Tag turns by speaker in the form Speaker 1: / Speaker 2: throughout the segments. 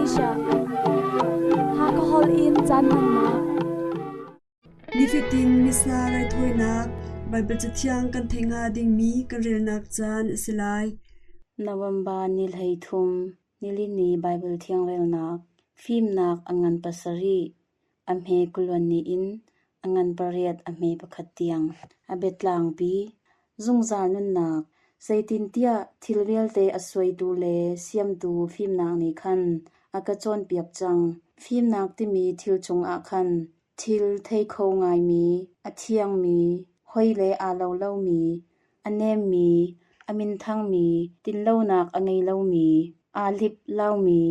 Speaker 1: Malaysia. Hakha holh in caan hmannak.
Speaker 2: Nifatin Missa raithawinak Baibal Cathiang kan theih hnga dingmi kan relnak caan a si lai.
Speaker 3: November ni 13, nilini Baibal Thiang relnak, fimnak a ngan pasarih, a hme kuluan ni in a ngan pariat a hme pakhat tiang. A biatlangpi, zungzal nunnak, zeitintiah thil vialte a suaitu le siamtu fimnak nih khan a ka cawnpiak cang. Fimnak timi thil chungah khan thil thei kho ngaimi, a thiangmi, hoi le aa lo lomi, a nemmi, a minthangmi, tinlonak a ngei lomi, aa hlip laumi,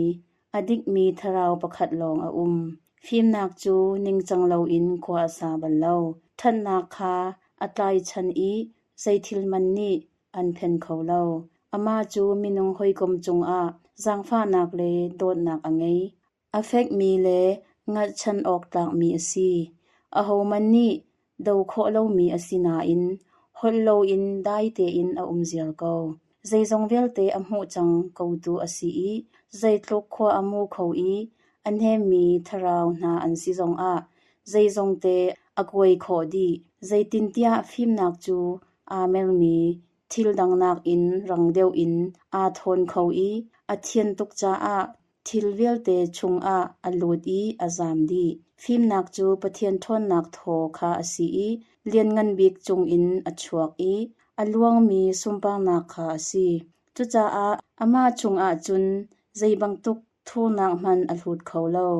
Speaker 3: a dikmi thlarau pakhat lawng a um. Fimnak cu ningcang loin khua a sa bal lo. Ṭhatnak kha a tlaichan i zeithil hmanh nih an phen kho lo. Amah cu minung hawikom cungah zaangfahnak le dawtnak a ngei. A fekmi le hngalhchan awk tlakmi a si. Ahohmanh nih do khawh lomi a si nain holh loin dai tein a um ziar ko. Zeizong vialte a hmuh cang kotu a si i zeitluk khua a mu kho i a hnemmi thlarau hna an si zongah zeizongte a kuai khawh dih. Zeitintiah fimnak cu aa mermi thil dang nakin rang deuh in aa thawn kho i a thian tuk caah thil vialte chungah a lut i a zaam dih. Fimnak cu Pathian ṭhawnnak thaw kha a si i Lianngan Bik cungin a chuak i a luangmi sunparnak kha a si. Cucaah amah chungah cun zei bantuk thurnak hmanh a hlut kho lo.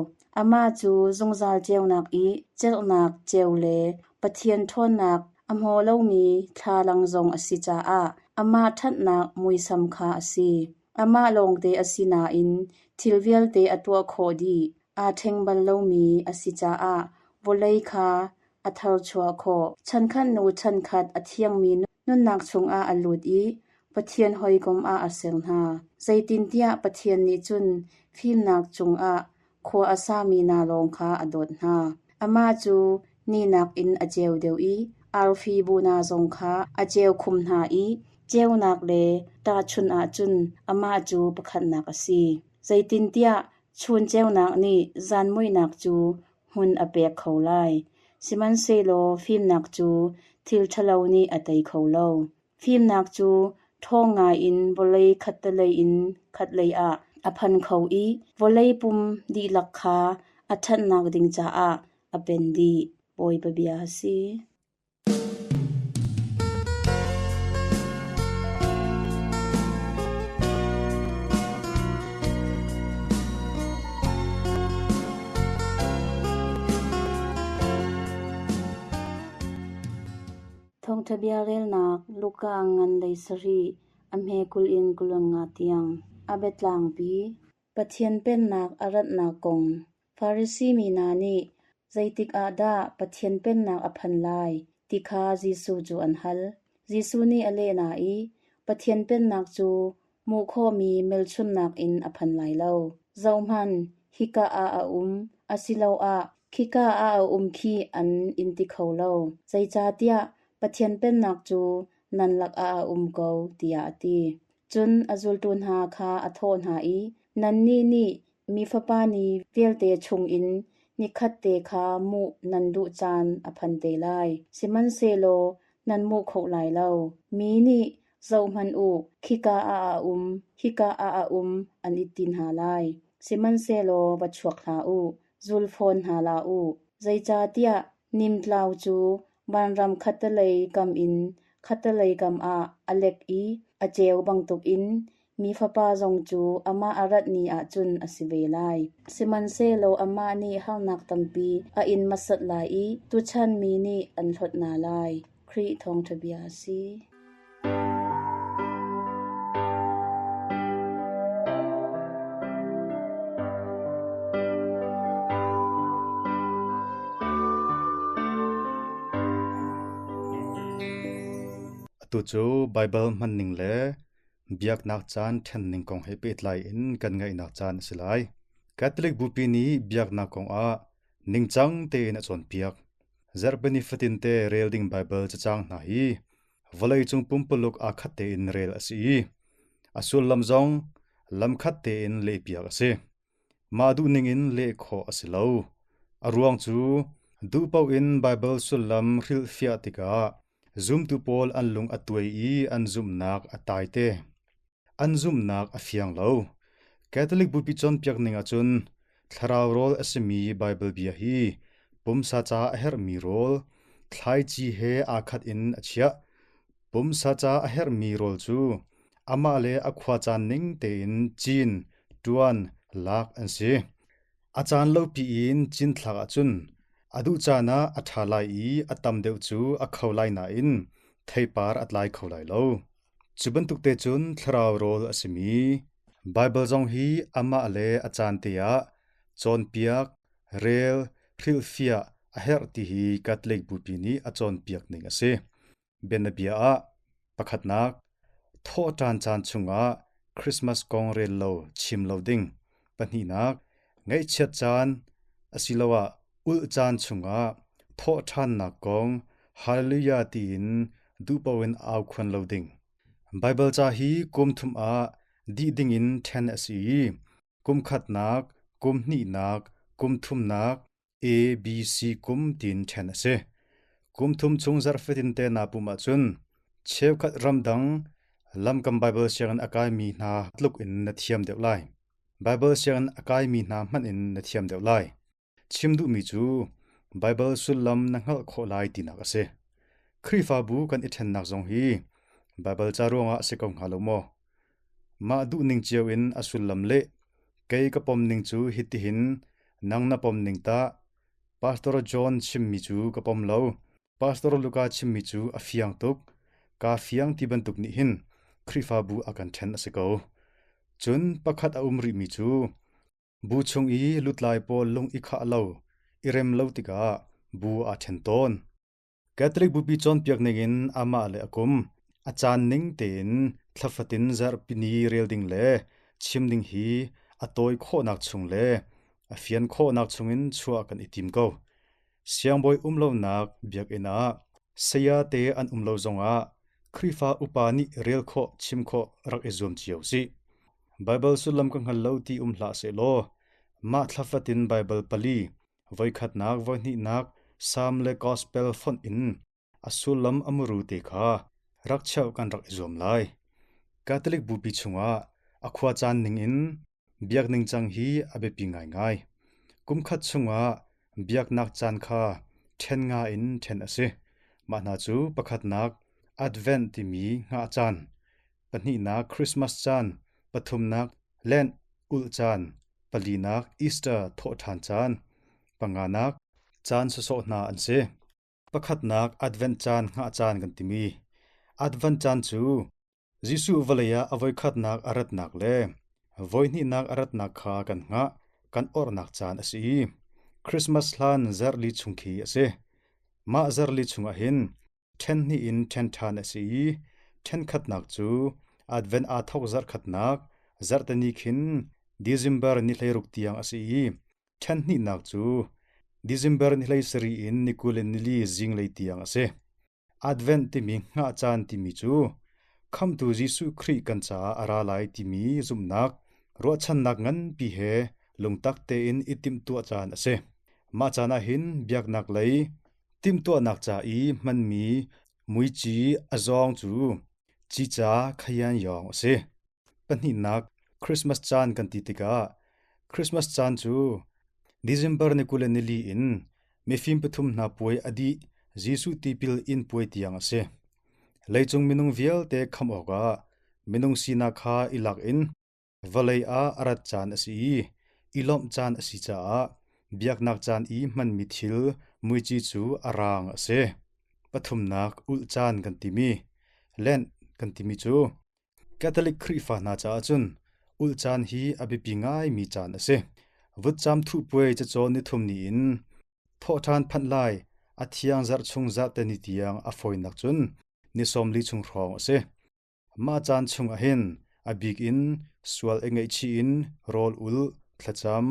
Speaker 3: Amah cu zungzal ceunak i celhnak ceu le Pathian ṭhawnnak a hmaw lomi thlalang zong a si caah amah ṭhatnak muisam kha a si. Amah lawngte a si nain thil vialte a tuah khawh dih. Aa ṭheng bal lomi a si caah vawlei kha a tharchuah khawh. Chankhat hnu chankhat a thiangmi nunnak chungah a lut i Pathian hawikom ah a ser hna. Zeitintiah Pathian nih cun fimnak cungah khua a sami hna lawng kha a dawt hna. Amah cu ni nakin a ceu deuh i arfi bu hna zong kha a ceu khum hna i ceunak le tahchunh ahcun amah cu pakhatnak a si. Zeitintiah chun ceunak nih zan muihnak cu hmun a pek kho lai. Sihmanhsehlaw fimnak cu thil ṭhalo nih a tei kho lo. Fimnak cu ṭhawng ngaiin vawlei khattelei in khatlei ah a phan kho i vawlei pum dihlak kha a ṭhatnak ding caah a pen dih. Bawipa bia a si. Thawngṭha bia relnak Luka ngan lei sarih a hme 20 in 25 tiang. A biatlangpi Pathian Pennak a ratnak kong Farasi mi hna nih zeitik ah dah Pathian Pennak a phan lai ti kha Jesuh cu an hal. Jesuh nih a leh hna i, Pathian Pennak cu hmuh khawhmi hmelchunhnak in a phan lai lo. Zohhmanh, hika ah a um, asiloah khika ah a um khi an in ti kho lo. Zeicahtiah Pathian Pennak cu nan lakah a um ko, tiah a ti. Cun a zultu hna kha a thawh hna i, Nannih nih Mi Fapa ni vialte chungin nikhatte kha muh nan duh caan a phan te lai. Sihmanhsehlaw nan muh kho lai lo. Mi nih, Zohhmanh u, khika ah a um, hika ah a um, an i ti hna lai. Sihmanhsehlaw va chuak hlah u, zul fawn hna hlah u. Zeicahtiah nimtlau cu vanram khattelei kam in khattelei kam ah a lek i a ceu bantukin mi Fapa zong cu amah a rat ni ah cun a si ve lai. Sihmanhsehlaw amah nih harnak tampi a in hmasat lai i tuchan mi nih an hlawt hna lai. Khrih thawngṭha bia a si.
Speaker 4: Atu cu Baibal hmanning le biaknak caan ṭhenning kong he pehtlai in kan ngaihnak caan a si lai. Catholic Bupi nih biaknak kong ah ningcang tein a cawnpiak. Zarhpini fatinte rel ding Baibal cacang hna hi vawleicung pumpuluk aa khat tein rel a si i a sullam zong lamkhat tein lehpiak a si. Mah duhning in leh khawh a si lo. A ruang cu duhpaoh in Baibal sullam hrilhfiah tikah zumtu pawl an lung a tuai i an zumhnak a taite. An zumhnak a fiang lo. Catholic Bupi cawnpiak ning ahcun thlarau rawl a simi Baibal bia hi pumsa ca a herhmi rawl, thlaici he aa khat in a chiah. Pumsa ca a herhmi rawl cu amah le a khuacaan ning tein cin, ṭuan, lak an si. A caan lopi in cinthlak ahcun a duh caan ah a ṭha lai i a tam deuh cu a kho lai nain theipar a tlai kho lai lo. Cu bantuk te cun thlarau rawl a simi Baibal zong hi amah le a caan te ah cawnpiak, rel, hrilhfiah a herh ti hi Catholic Bupi nih a cawnpiak ning a si. Bianabia ah, pakhatnak, thawhṭan caan chungah Christmas kong rel lo chim lo ding. Pahnihnak, ngaihchiat caan asiloah ulh caan chungah thawhṭhannak kong Hallelujah tiin duhpaoh in aukhuan lo ding. Baibal ca hi kum thum ah dih dingin ṭhen a si i kum khatnak, kum hnihnak, kum thumnak, A, B, C kum tiin ṭhen a si. Kum thum chung zarh fatinte naa pumh ahcun cheukhat ramdang lamkam Baibal sianginn a kaimi hna tluk in na thiam deuh lai. Baibal sianginn a kaimi hna hmanh in na thiam deuh lai. Chim duhmi cu Baibal sullam na hngalh khawh lai tinak a si. Khrihfabu kan i ṭhennak zong hi Baibal ca ruangah a si ko hnga lo maw? Mah duhning cio in a sullam leh, kei ka pomning cu hitihin nang na pomning tah? Pastor John chimmi cu ka pom lo. Pastor Luka chimmi cu a fiang tuk. Kaa fiang ti bantuk nih hin Khrihfabu a kan ṭhen a si ko. Cun pakhat a um rihmi cu Bu chung i lutlai pawl lung i khah lo, i rem lo tikah bu aa ṭhen tawn. Catholic Bupi cawnpiak ningin amah le a kum, a caan ning tein thla fatin zarhpini rel ding le chim ding hi a tawi khawhnak chung le a fian khawhnak chungin chuah kan i tim ko. Siangbawi um lonak biakinn ah sayate an um lo zongah Khrihfa upa nih rel khawh chim khawh rak i zuam cio sih. Baibal sullam ka hngal lo ti um hlah sehlaw mah thla fatin Baibal pali voikhatnak voihnihnak Salm le Gospel fonh in a sullam a muru te kha rak cheuh kan rak i zuam lai. Catholic Bupi chungah a khuacaan ningin biak ningcang hi a biapi ngaingai. Kumkhat chungah biaknak caan kha ṭhen nga in ṭhen a si. Mah hna cu pakhatnak Advent timi hngah caan, pahnihnak Christmas caan, pathumnak Lent ulh caan, palinak Easter thawhṭhan caan, panganak caan sawsawh hna an si. Pakhatnak Advent caan hngah caan kan timi. Advent caan cu Jesuh vawlei ah a voikhatnak a ratnak le voihnihnak a ratnak kha kan hngah, kan orhnak caan a si i Christmas hlan zarhli chung khi a si. Mah zarhli chungah hin ṭhen hnih in ṭhen ṭhan a si i ṭhenkhatnak cu Advent aa thawk zarhkhatnak zarhteni khin December ni 16 tiang a si i ṭhen hnihnak cu December ni 17 in ni 24 zinglei tiang a si. Advent timi hngah caan timi cu Khamhtu Jesuh Khrih kan caah a ra lai timi zumhnak, ruahchannak nganpi he lungtak tein i timhtuah caan a si. Mah caan ah hin biaknak lei timhtuahnak ca i hmanmi muici a zawng cu cica khayan yawng a si. Pahnihnak, Christmas caan kan ti tikah Christmas caan cu December ni 24 in mifim pathum hna puai a dih Jesuh tipil inn puai tiang a si. Leicung minung vialte khamh awkah minung sinak kha i lak in Vawlei ah a rat caan a si i i lawmh caan a si caah biaknak caan i hmanmi thil muici cu a raang a si. Pathumnak ulh caan kan timi, Lent kan timi cu Catholic Khrihfa hna caah cun ulh caan hi a biapi ngaimi caan a si. Vutcam thuhpuai cacawn nithum ni in thawhṭhan phanh lai a thiang zarh chung zarhte ni tiang a fawinak cun ni 40 chung hrawng a si. Mah caan chungah hin a bik in sual i ngaihchih in rawl ulh, thlacam,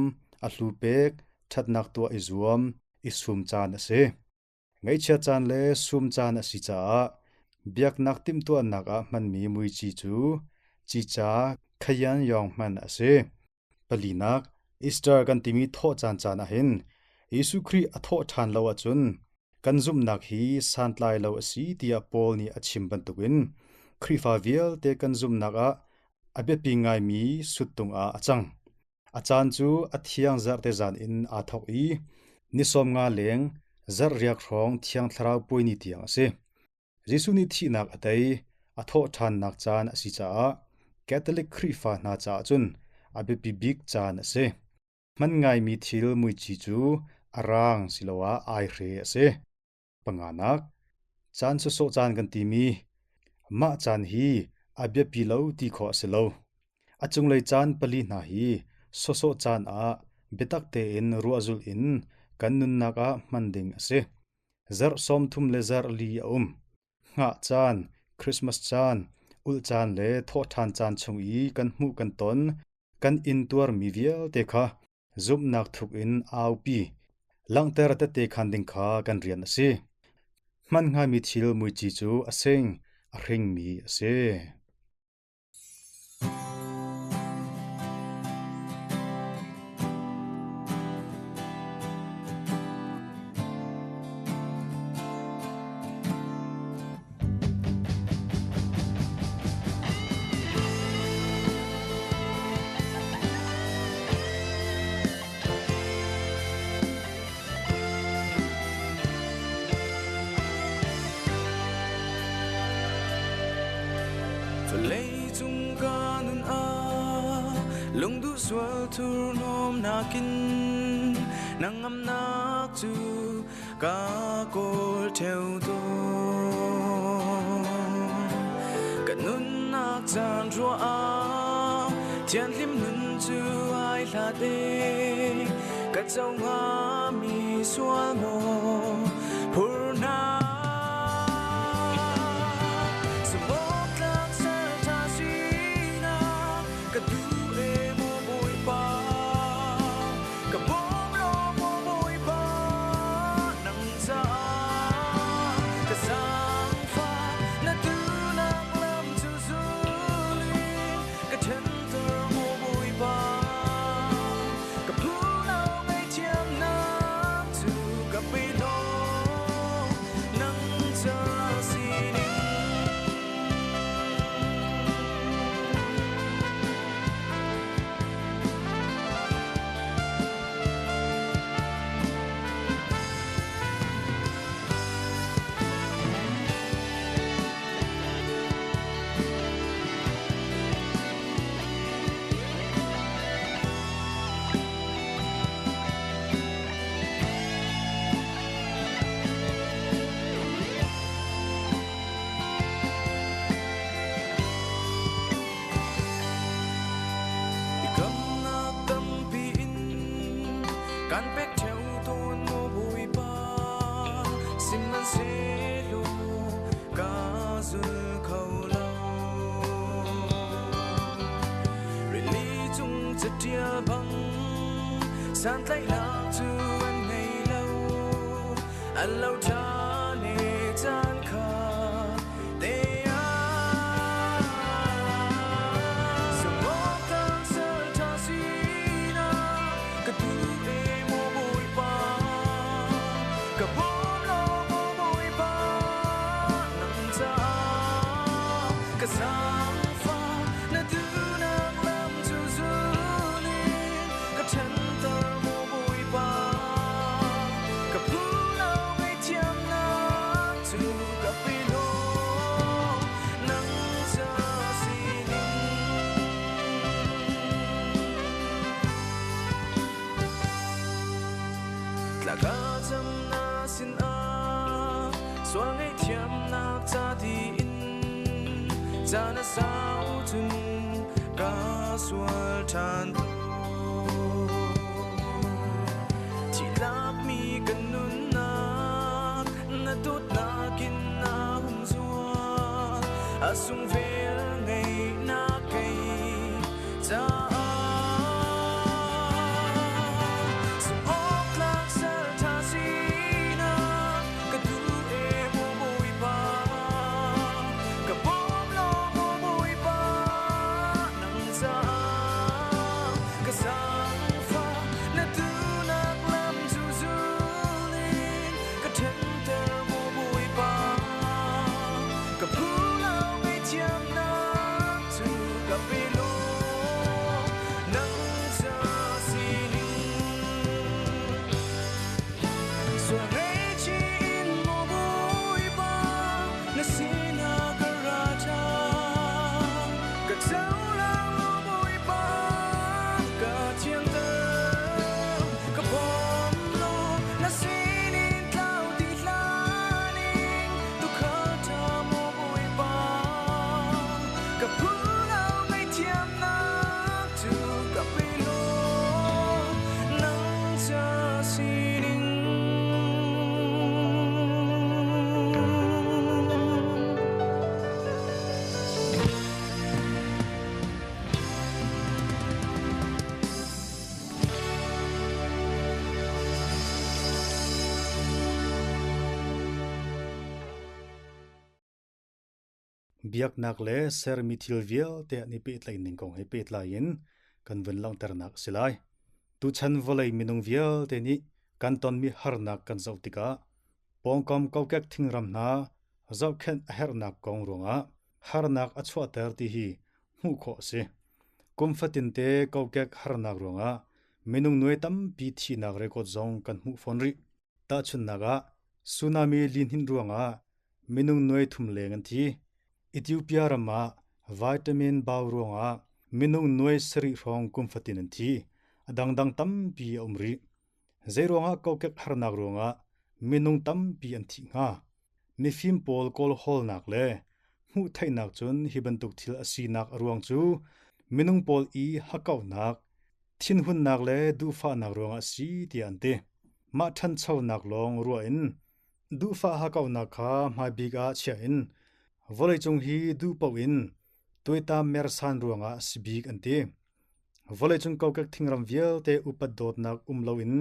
Speaker 4: a hlu pek, ṭhatnak tuah i zuam, i sum caan a si. Ngaihchia caan le sum caan a si caah biaknak timhtuahnak ah hmanmi muici cu cica khayan yawng hman a si. Palinak. Easter kan timi thawh caan caan ahhin Jesuh Khrih a thawh ṭhan lo ahcun kan zumhnak hi santlai lo a si tiah Paul nih a chim bantukin Khrihfa vialte kan zumhnak ah a biapi ngaimi suttung ah a cang. A caan cu a thiang zarhte zan in aa thawk i ni 15 leng zarh riak hrawng Thiang Thlarau puai ni tiang a si. Jesuh nih thihnak a tei, a thawhṭhannak caan a si caah Catholic Khrihfa hna caah cun a biapi bik caan a si. Hman ngaimi thil muici cu a raang siloah aihre a si. Panganak, caan sawsawh caan kan timi, mah caan hi a biapi lo ti khawh a si lo. A cunglei caan pali hna hi sawsawh caan ah biatak tein ruahzulh in kan nunnak ah hman ding a si. Zarh 30 le zarh li a um. Hngah caan, Christmas caan, ulh caan le thawhṭhan caan chung i kan hmuh kan ton, kan intuarmi vialte kha zumhnak thuk in aupi, langhter tette khan ding kha kan rian a si. Hman hngami thil muici cu a sing, a hringmi a si.
Speaker 5: Vawleicung ka nun ah lungduh sual thurhnawm nakin nang ngamnak cu ka kawl ṭheo tawn. Ka nunnak caan ruah ah thianhlim nun cu ai hlat e ka co hngami sual maw phurnak Sumawktlak salṭha sinak ka duh e maw Bawipa Ka bawm law maw Bawipa nang caah ka zaangfah na duhnak lam cu zul in ka ṭhenter maw Bawipa ka phu lo ngaihthiamnak cu ka pe law nang ca sining. Biakamnak tampi in kan pek ṭheo tawn maw Bawipa, sihmanhsehlaw ka zul kho lo. Rili cung catial bang santlaihnak cu an ngei lo, an lo ṭhan i caan kha te ah. Sungawktlak salṭha sinak ka duh e maw Bawipa, ka bawm law maw Bawipa, nang caah ka zaangfah na duhnak lam cu zul in ka ṭhanter maw Bawipa, ka phu lo ngaihthiamnak cu ka pe law nang ca sining. Tlaka cam na sinah sual ngaihthiamnak ca tiin caan a sau cun ka sual ṭhan Thitlakmi kan nunnak na dawtnak in na humzual a sung vel ngeihnak kei caah Sumawktlak salṭha sinak ka duh e maw Bawipa ka bawm law maw Bawipa nang caah.
Speaker 4: Biaknak le sermi thil vialte an i pehtlaih ning kong he pehtlai in kan vun langhternak a si lai. Tuchan vawlei minung vialte nih kan tonmi harnak kan zoh tikah pawngkam kokek thingram hna zohkhenh a herhnak kong ruangah harnak a chuahter ti hi hmuh khawh a si. Kum fatinte kokek harnak ruangah minung nuai tampi thihnak record zong kan hmuh fawn rih. Tahchunhnak ah, tsunami lihninh ruangah minung nuai thum leng an thi. Ethiopia ram ah vitamin bau ruangah minung nuai sarih hrawng kum fatin an thi. A dangdang tampi a um rih. Zeiruangah kokek harnak ruangah minung tampi an thih hnga? Mifim pawl kawlhawlnak le hmuhtheihnak cun hi bantuk thil a sinak a ruang cu minung pawl i hakkauhnak, thinhunnak le duhfahnak ruangah a si tiah an ti. Mah ṭhanchonak lawng ruah in duhfah hakkauhnak kha hmaibik ah chiah in vawleicung hi duh paoh in tuaitam mersan ruangah a si bik an ti. Vawleicung kokek thingram vialte upat dawtnak um loin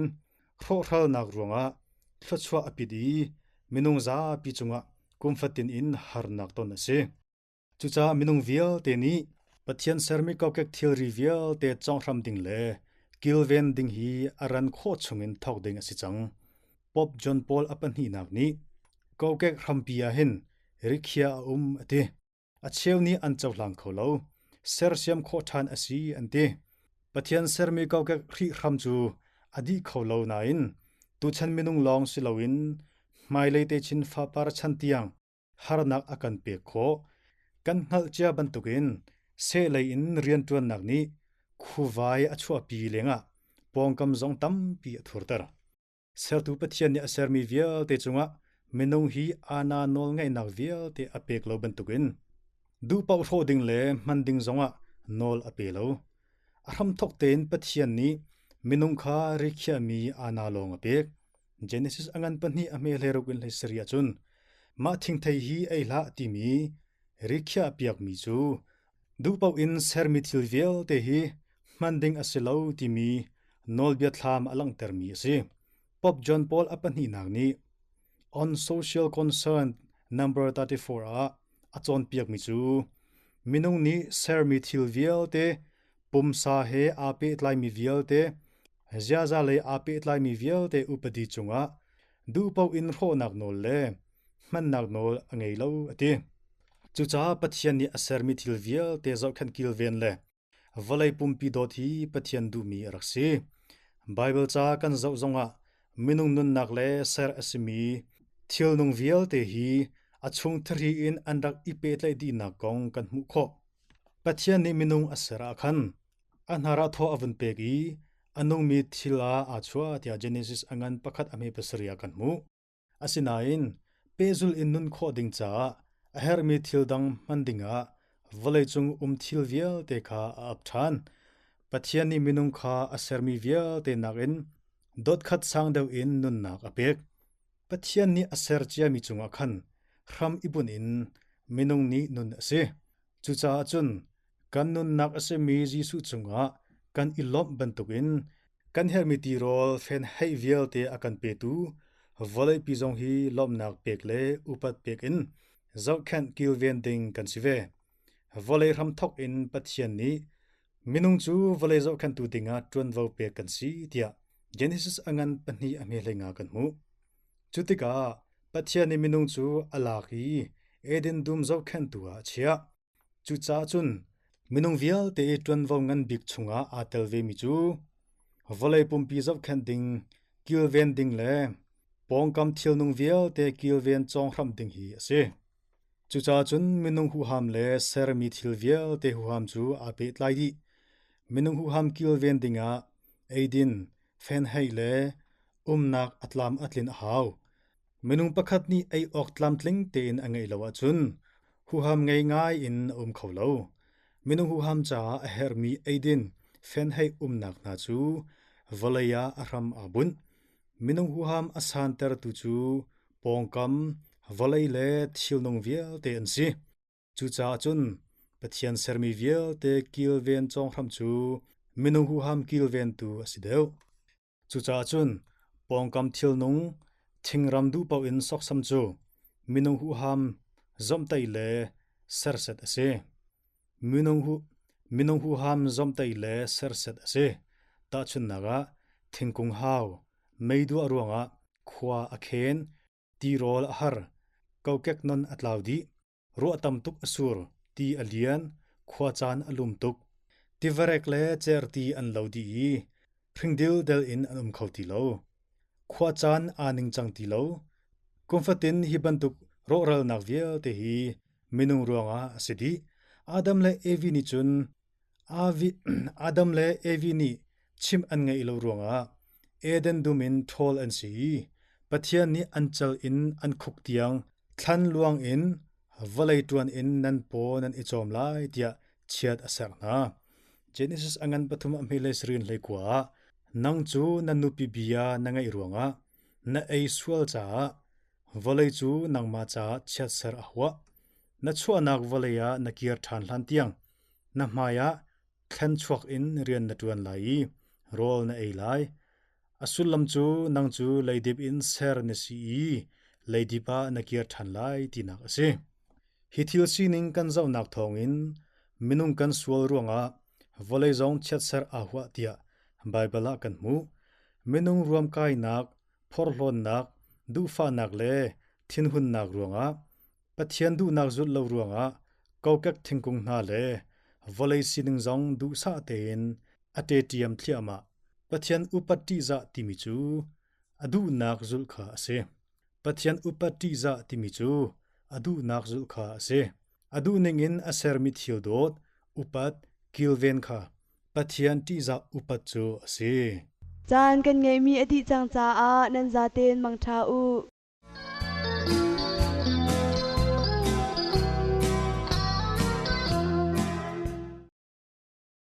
Speaker 4: hrawhhralnak ruangah thluachuah a pit i minung zapi cungah kum fatin in harnak ton a si. Cucaah minung vialte nih Pathian sermi kokek thilri vialte conghram ding le kilven ding hi a ran khawh chungin thawk ding a si cang. Pope John Paul a pahnihnak nih kokek hrampi ah hin rikhiah a um a ti. A cheu nih an cohlang kho lo. Sersiam khawh ṭhan a si an ti. Pathian sermi kokek hrihhram cu a dih kho lo nain tuchan minung lawng si loin hmailei techin fapar chan tiang harnak a kan pek khawh. Kan hngalh cia bantukin sehlei in rianṭuannak nih khuvai a chuahpi lengah pawngkam zong tampi a thurter. Sertu Pathian nih a sermi vialte cungah minung hi aana nawlngeihnak vialte a pek lo bantukin duhpaoh hrawh ding le hman ding zongah nawl a pe lo. A hramthawk tein Pathian nih minung kha rikhiahmi aana lawng a pek. Genesis a ngan pahnih a hme hleiruk in hleisarih ahcun mah thingthei hi ei hlah timi rikhiah piakmi cu duhpaoh in sermi thil vialte hi hman ding a si lo timi nawlbia thlam a langhtermi a si. Pope John Paul a pahnihnak nih On Social Concern number 34 ah a cawnpiakmi cu minung nih sermi thil vialte pumsa he aa pehtlaimi vialte ziaza lei aa pehtlaimi vialte upadi cungah duhpaoh in hrawhnak nawl le hmannak nawl a ngei lo a ti. Cucaah Pathian nih a sermi thil vialte zohkhenh kilven le vawlei pumpi dawt hi Pathian duhmi a rak si. Baibal ca kan zoh zongah minung nunnak le ser a simi thilnung vialte hi a chung thari in an rak i pehtlaih dihnak kong kan hmuh khawh. Pathian nih minung a ser ah khan a hnar ah thaw a vun pek i a nungmi thil ah aa chuah tiah Genesis a ngan pakhat a hme pasarih ah kan hmuh. Asinain pehzulh in nun khawh ding caah a herhmi thil dang hman dingah vawleicung um thil vialte kha a ap ṭhan. Pathian nih minung kha a sermi vialte nakin dotkhat sang deuh in nunnak a pek. Pathian nih a ser ciami cungah khan hram i bunh in minung nih nun a si. Cucaah cun kan nunnak a simi Jesuh cungah kan i lawmh bantukin kan herhmi tirawl fenheih vialte a kan petu vawleipi zong hi lawmhnak pek le upat pek in zohkhenh kilven ding kan si ve. Vawlei hramthawk in Pathian nih minung cu vawlei zohkhenhtu dingah ṭuanvo pek kan si tiah Genesis a ngan pahnih a hme hlei nga kan hmuh. Cu tikah Pathian nih minung cu a lak i Eden dum zohkhenhtu ah a chiah. Cucaah cun minung vialte i ṭuanvo ngan bik chungah aa tel vemi cu vawlei pumpi zohkhenh ding, kilven ding le pawngkam thilnung vialte kilven cawnghramh ding hi a si. Cucaah cun minung huham le sermi thil vialte huham cu aa pehtlai dih. Minung huham kilven dingah eidin, fenheih le umnak a tlam a tlin a hau. Minung pakhat nih ei awk tlamtling tein a ngeih lo ahcun huham ngei ngai in a um kho lo. Minung huham caah a herhmi eidin fenheih umnak hna cu vawlei ah a hram aa bunh. Minung huham a santertu cu pawngkam, vawlei le thilnung vialte an si. Cucaah cun Pathian sermi vialte kilven cawnghram cu minung huham kilventu a si deuh. Cucaah cun pawngkam thilnung thingram duh paoh in sawksam cu minung huham zomhtaih le serset a si. Minung, hu, minung huham zomhtaih le serset a si. Tahchunhnak ah, thingkung hau, meiduah ruangah khua a khen, tirawl a har, kokek non a tlau dih, ruah tam tuk a sur, ti a lian, khuacaan a lum tuk. Tivarek le certi an lo dih i hringdildel in an um kho ti lo. Khuacaan aa ningcang ti lo. Kum fatin hi bantuk rawhralnak vialte hi minung ruangah a si dih. Adam le Evi nih cun Adam le Evi nih chimh an ngaih lo ruangah Eden dum in ṭhawl an si i Pathian nih an cal in an khuk tiang thlan luang in vawlei ṭuan in nan paw nan i cawm lai tiah chiat a serh hna. Genesis a ngan pathum a hme le sarin hleikua ah nang cu na nupi bia na ngaih ruangah na ei sual caah vawlei cu nangmah caah chiatser a huah. Na chuahnak vawlei ah na kir ṭhan hlan tiang na hmai ah thlen chuak in rian na ṭuan lai i rawl na ei lai. A sullam cu nang cu leidip in ser na si i leidip ah na kir ṭhan lai tinak a si. Hi thil sining kan zohnak thawngin minung kan sual ruangah vawlei zong chiatser aa huah tiah Baibal ah kan hmuh. Minung ruamkainak, phorhlawnnak, duhfahnak le thinhunnak ruangah Pathian duhnak zulh lo ruangah kokek thingkung hna le vawlei sining zong duhsah tein a ṭeṭiam thliahmah. Pathian upat ṭihzah timi cu a duhnak zulh kha a si. Pathian upat ṭihzah timi cu a duhnak zulh kha a si. A duhning in a sermi thil dawt, upat, kilven kha Pathian ṭihzah upat cu a si.
Speaker 2: Caan kan ngeihmi a dih cang caah nan zaten mangṭha u.